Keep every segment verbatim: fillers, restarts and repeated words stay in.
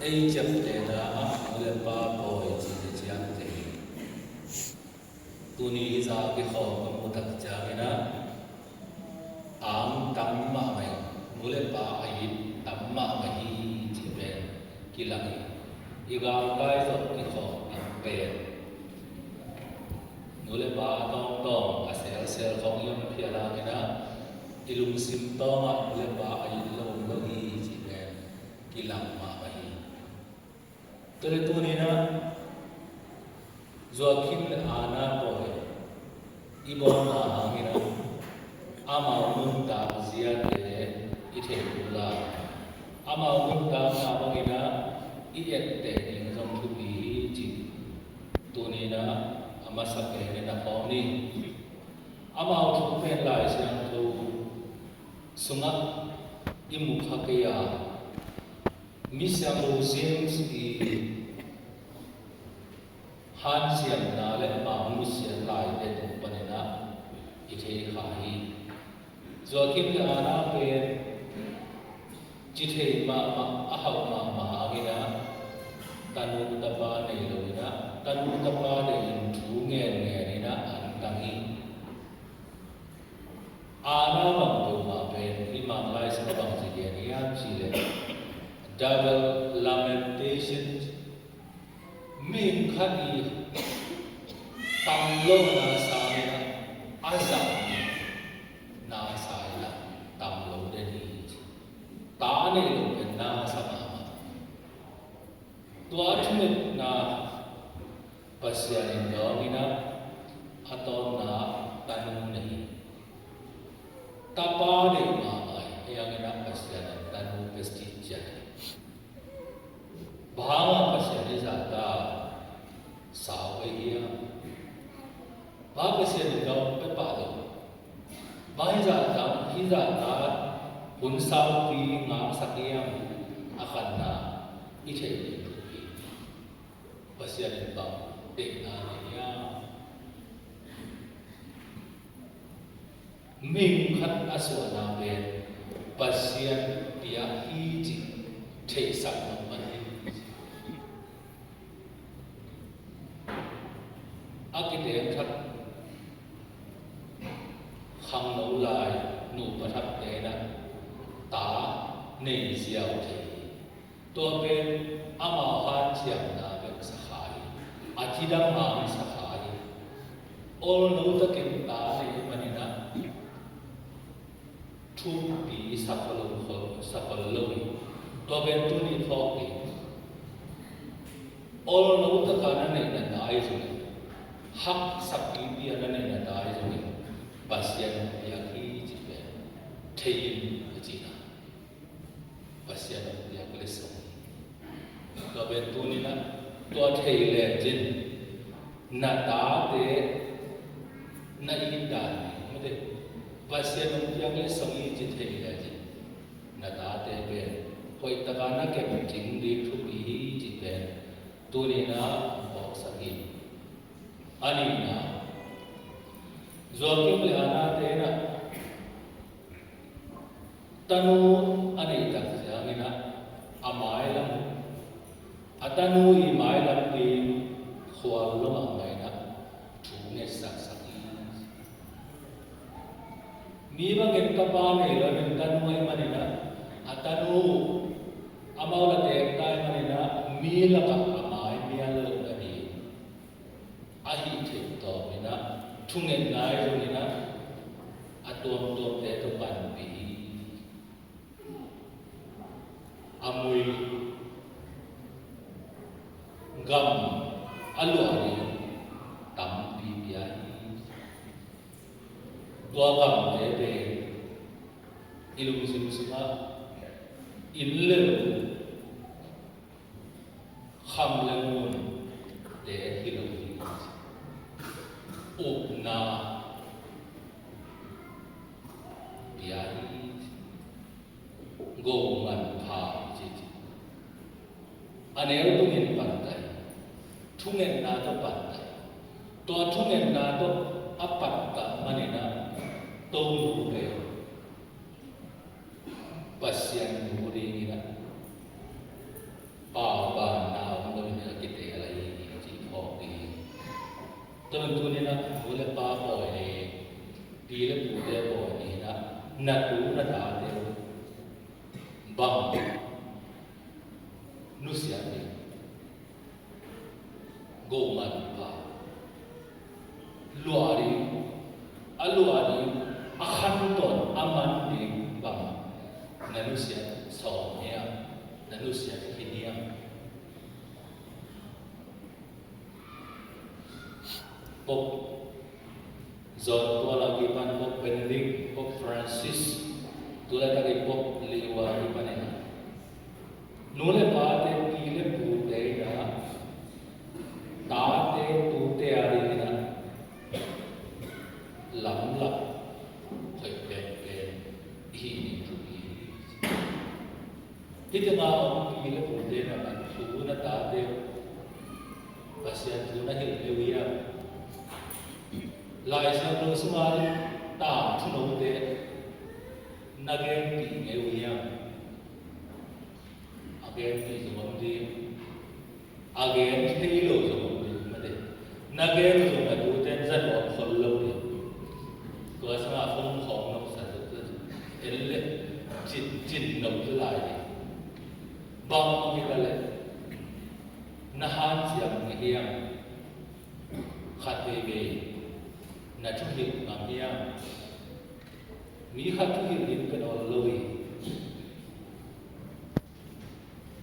Ei ciaptehna ah nu le pa pawi cih le ciangte hi. Tuni hih zah kikhawm ka muh tak ciangin ah, ang tam mahmah hi, nu le pa a it tam mahmah hi cih pen kilang hi. I galkai zawh kikhawm tam pen nu le pa a tawngtawng a selsel khawng i om phial hangin ah, i lungsim tawngah nu le pa a it lo om lo hi cih pen kilang mahmah hi. Tua le tuni-in ah Joachim le Anna pawi i bawlna hangin ah, amau nuntak ziate i theih uh lai, amau nuntakna bangin ah i etteh ding zong thupi hi cih tuni-in ah a masa pen i na khawm ni. Amau thu pen Lai Siangtho sungah i mu kha kei a, misiangtho James i hansiamna le amau nusiat laite tung panin ah i thei kha hi. Joachim le Anna pen ci thei mahmah, a hauh mahmah hangin ah, tanu tapa nei lo-in ah, tanu tapa deih in thu ngen ngen in ah an tang hi. Anna bang peuhmah pen hih Mark Lai sungah bang ci gen hiam cih leh, double lamentation, mihing khat i tam lohna sangin ah, a zahna sangin ah tam lo den hi ci. Ta nei lo pen na sa mahmah. Tua a thungetna Pasian in dawng in ah, a tawpna tanu nei hi. Tapa deih mahmah hi, hih hangin ah Pasian in tanu pia ciat hi. Bang hangah Pasian hih zah ta sau ahi hiam? Bang hangah Pasian in dawng pia pah lo? Bang hih zah ta, hih zah ta hun saupi ngahsak hiam? A khatna, i theih ding thupi. Pasian in bang deihna nei hiam? Mihing khat a suahna pen Pasian piak hi cih theihsak mahmah hi. A kiteng thak khangno lai nupa thakte in ah ta nei ziau thei hi. Tua pen amau hanciamna bek sakha hi. A cidam hang sakha hi. Olno takin ta nei manin ah thupi sa khol lo, khol, sa khol lo hi. Tua pen tuni phawk ding. Olno taka na neihna ta hi zongin, haksa pipi a na neihna ta hi zongin, Pasian piak hi cih pen thei in a cihna. Pasian hong piak letsong hi. Tua pen tuni-in ah tua thei lecin na tate na it dan hi, mate. Pasian hong piak letsong hi ci thei lecin na tate pen hoih taka na kep cing ding thupi hi cih pen tuni-in ah hong phawksak hi. A nihna, Joachim le Anna te in ah tanu a neih tak ciangin ah, a mailam, a tanu i mailam ding khual lo mahmah in ah thu ngetsaksak hi. Mi bangin tapa nei lo in tanu ahih manin ah, a tanu amau la teek ta ahih manin ah, mi lakah a mai mial lohna ding a hih theih tawpin ah, thungetna ahi zongin ah, a tuamtuamte tawh panpih hi. A mui gam a luah ding tampi pia hi. Tua gamte pen i lungsim sungah inn le lo, kham le ngunte hi lo hi. Upna pia hi. Go manpha hi ci ci. A neu tungin pantai, thungetna tawh pantai. Tua thungetna tawh a pantah manin ah, Tonu pen Pasian nu dingin ah, Paubanna om lo in a kiteel ahi hi cih phawk ding. Tua bantuk in a nu le pa pawi ni, pi le pute pawi ni in a, na tu na tate uh bang nusia ding. Goman pa luah ding, a luah ding, a khantawn a man ding bang na nusia sawm hiam, na nusia khin hiam? Pope John Paul a kipan Pope Benedict, Pope Francis, tu laitak i Pope Leo a kipan in a, nu le pate, pi le pute in a, tate tute a ding in a lamlak hoih penpen i hih ding thupi hi. Hih tengah a om pi le pute na tu na tate uh Pasian thu na hilh ngei uh hiam? Lai Siangtho sungah tangthu note na genpih ngei uh hiam? A genpih zong om ding, a gen thei lo zong om ding mate. Na gen zong a tute in za nuam khol lo ding. Tua sangah phone khawng nop sa zuk zuk en le cin cin nop zu lai ding. Bang om hi ta le na hanciam ngei hiam? Khat veivei na thuhilh ngam hiam? Mi khat thuhilh ding pen ol lo hi.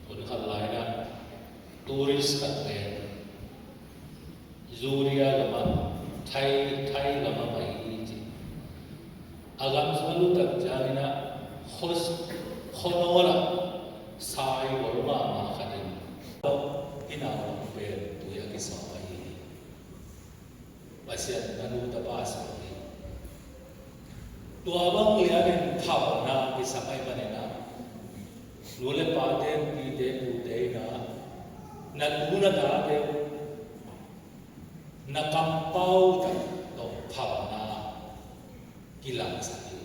Hun khat lai-in ah tourist khat pen Judea gamah, Thai, Thai gamah pai hi ci. A gam sung a lut tak ciangin ah khuanawl ah saigol mahmah khat in i naupang pen tui ah kisawp ahi hi. Pasian in a nu tapa sawp hi. Tua bang lianin phalna kisam ahih manin ah nu le pate, pite pute in ah na tu na tate uh na kampau tak tawh phalna kilangsak hi.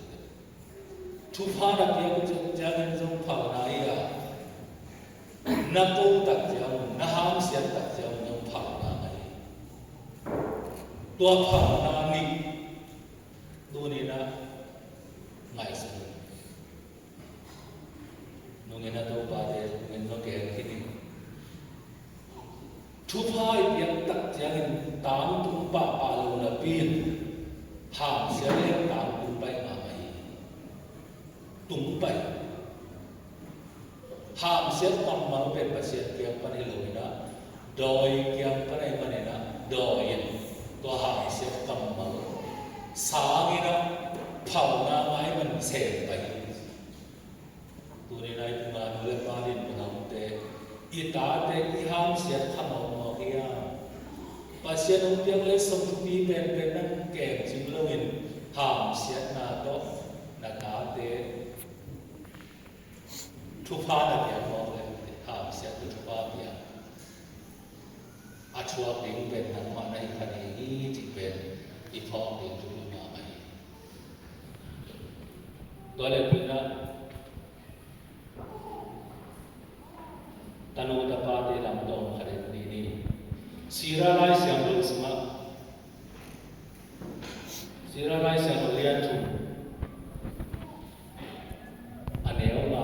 Thupha na piak uh ciangin zong phalna hi a, na ko tak ciang, na hamsiat tak ciang zong phalna ngah hi. Tua phalna nih tuni-in ah ngaihsun in. Nungin a topate nungin zong kihel khin in. Thupha i piak tak ciangin tangtung pahpah lo napi in hamsiat le tangtung pai mahmah hi. Tung pai. Hamsiat kammal pen Pasian kiang pan hi lo-in ah, dawi kiang pan ahih manin ah, dawi in tua hamsiat kammal sang in ah, phalna ngah ahih manin sem pai hi. Tuni-in ah i tung a nu le pa din bang a omte, i tate i hamsiat kha mawkmawk hiam? Pasian hong piak letsong thupi penpen na kem cing lo-in, hamsiatna tawh na tate thupha na piak mawk leh, hamsiat tawh thupha piak a thuak ding pen nangmah na hi kha ding hi cih pen i phawk ding thupi mahmah hi. Tua leh tuni-in ah tanu tapate lam tawm khat en ni. Sira Lai Siangtho sungah, Sira Lai Siangtho lian thum, a neu nga,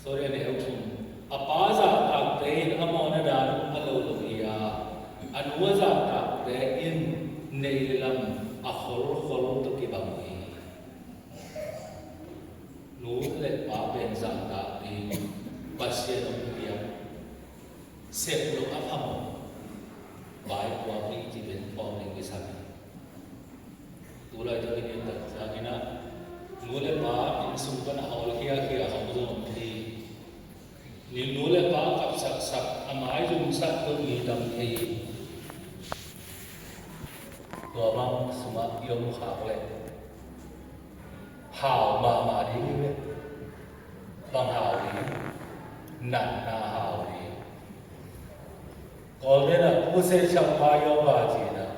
sorry, a neu thum. A pa zahtakte in a mawhna dan uh a lo lo hi a, a nu a zahtakte in nei lam a kholkhol tawh kibang uh hi. Nu le pa pen zahtak ding Pasian hong piak sep loh a phamawh vaipuak hi cih pen phawk ding kisam hi. Tu laitak i nuntak ciangin ah nu le pa inn sung pan a hawlkhia khia khawng zong om thei hi. Nu le pa kapsaksak, a maizumsak zong mi tam thei hi. Tua bang sungah i om khak leh hau mahmah ding hi ve. Bang hau ding? Natna hau ding. Kawlten ah ผู้เสพยาบ้า ci-in ah,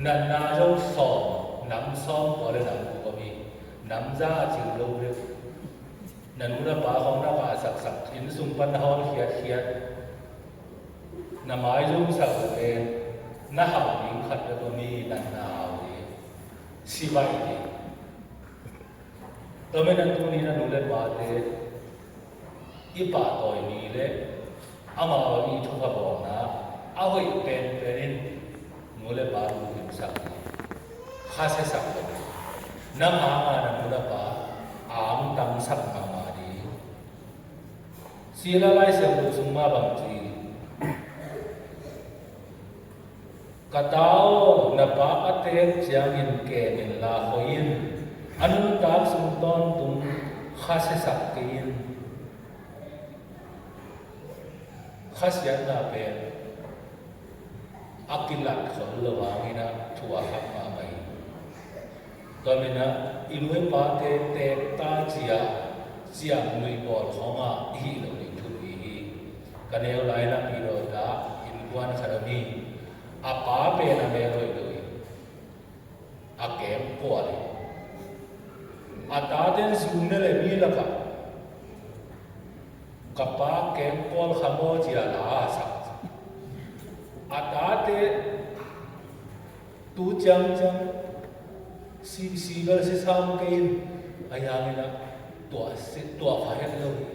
natna zong sawm, nam sawm kua le nam kua om hi. Nam za a cing lo ve. Na nu na pa khawng na kahsaksak, inn sung pan na hawl khiatkhiat, na maizumsak uh pen na hau ding khat bek om hi, natna hau ding, si baih ding. Tua manin tuni-in a nu le pate i pahtawi ni le amau i thupha bawlna a hoih penpen in nu le pa lungkimsak ding, khasiasak ding. Nang hanga na nu na pa a angtangsak mahmah ding. Sila Lai Siangtho sung mah bang ci, ka ta aw, na pa a teek ciangin kem inla khoi in, a nuntak sung tawntung khasiasak kei in. Khasiatna pen a kilat khol lo hangin ah thuak mahmah hi. Tua manin ah i nu i pate teek ta ci-a ciamnuih bawl khawngah i hih loh ding thupi hi. Ka neu lai-in ah Pi Dawi ta innkuan khat om hi. A pa pen a mel hoih lo hi. A kengkual hi. A taten zu ne leh mi lakah ka pa kengkual kha maw ci-a la a sak. A tate tu ciangciang si, si bel si sam kei in, a hiangin ah tuah si, tuah kha het lo hi.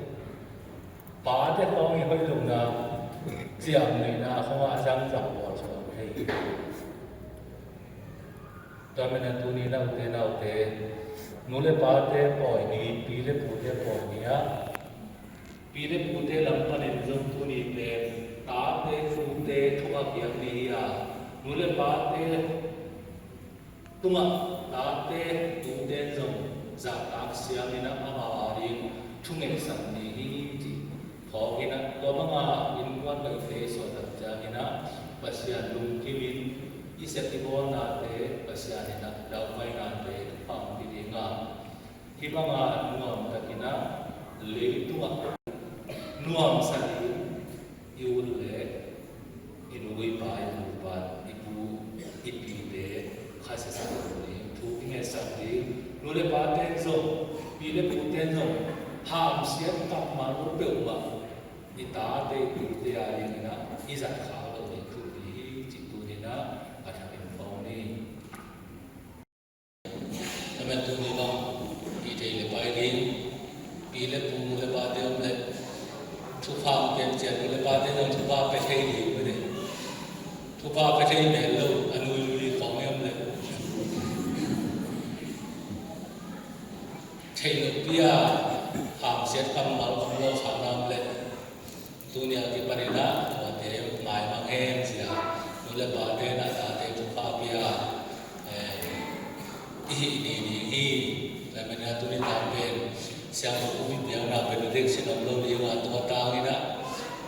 Pate khawng i hoih lohna ciamnuihna khawngah a zangzang bawl kha lo thei hi. Tua manin ah tuni, naute, naute, nu le pate pawi ni, pi le pute pawi ni ah, pi le pute lam panin zong tuni pen tate tute thupha piak ni hi a, nu le pate tungah tate tute in zong zahtak siamin ah amau ading thungetsak ni hi, ci phawkin ah, tua banga innkuan hoihte i suahtak ciangin ah Pasian lungkimin i sep i bawlnate Pasian in ah laupainate hong pia ding a, hih banga nuamtakin ah leitungah nuamsa ding i ut leh i nu i pa, i nupa, i pu i pite khasiasak lo ding, thu i ngetsak ding. Nu le pate in zong, pi le pute in zong hamsiat kammal uh peuhmah i tate i tute adingin ah i zat khak loh ding thupi hi, cih tuni-in ah a thakin phawk ni. Amen. Tuni bang i thei le pai ding, pi le pu, nu le pate om le thupha hong pian ciat, nu le pate zong thupha pia thei ding, thupha pia thei mel lo, a nuinui khawng i om le, theih loh pi-a hamsiat kammal khawng lo khat na om le, tuni a kipanin ah tuate maimang hen ci-a, nu le pate in ah tate thupha pia, eh, i hih ni ding hi. Tua manin ah tuni tang pen siangtho kum i piakna benediction om lo ding a, tua tangin ah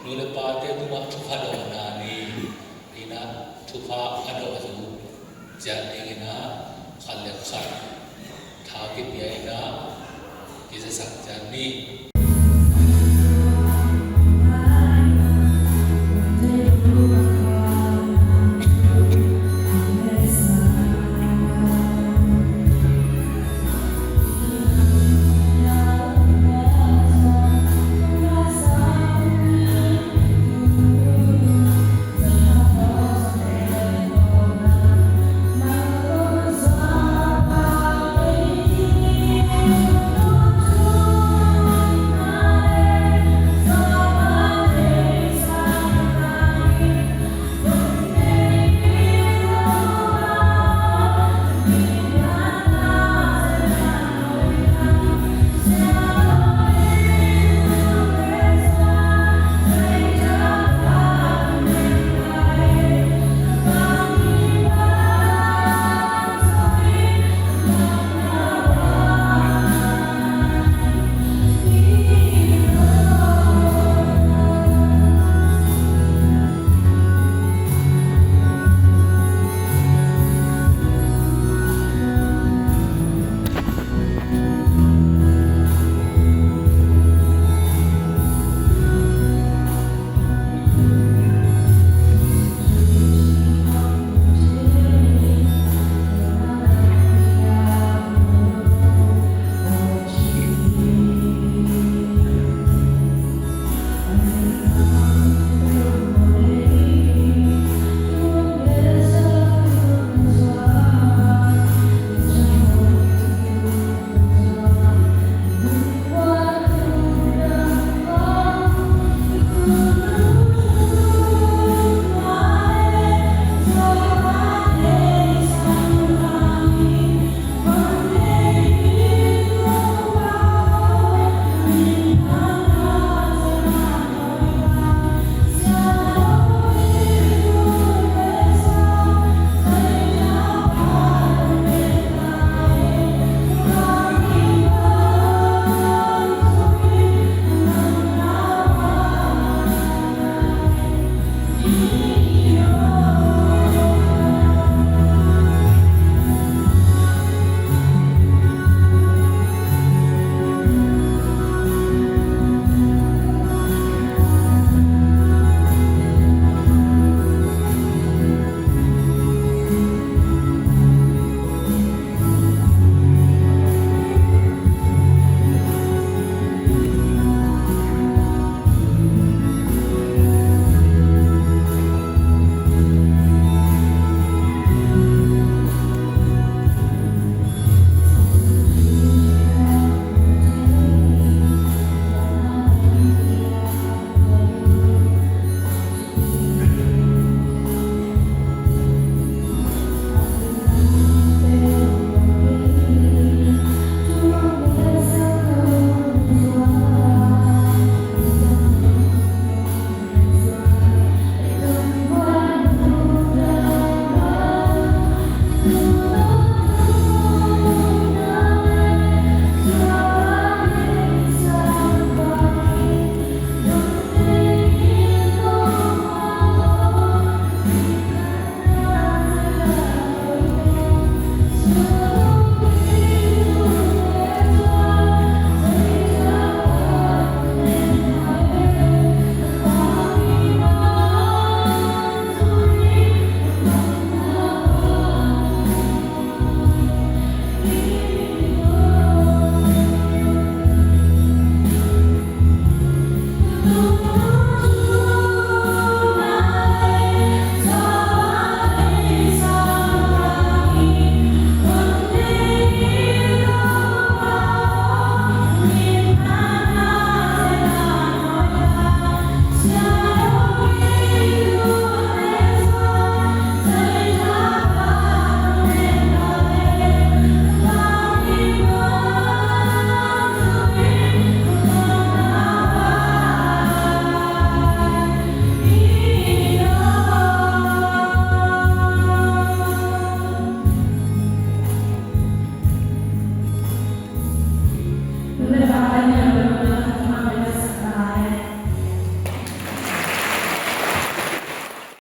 nu le pate tungah thupha dawhna ni in ah, thupha a dawh zo ciat dingin ah khat le khat tha kipia in ah kizasak ciat ni.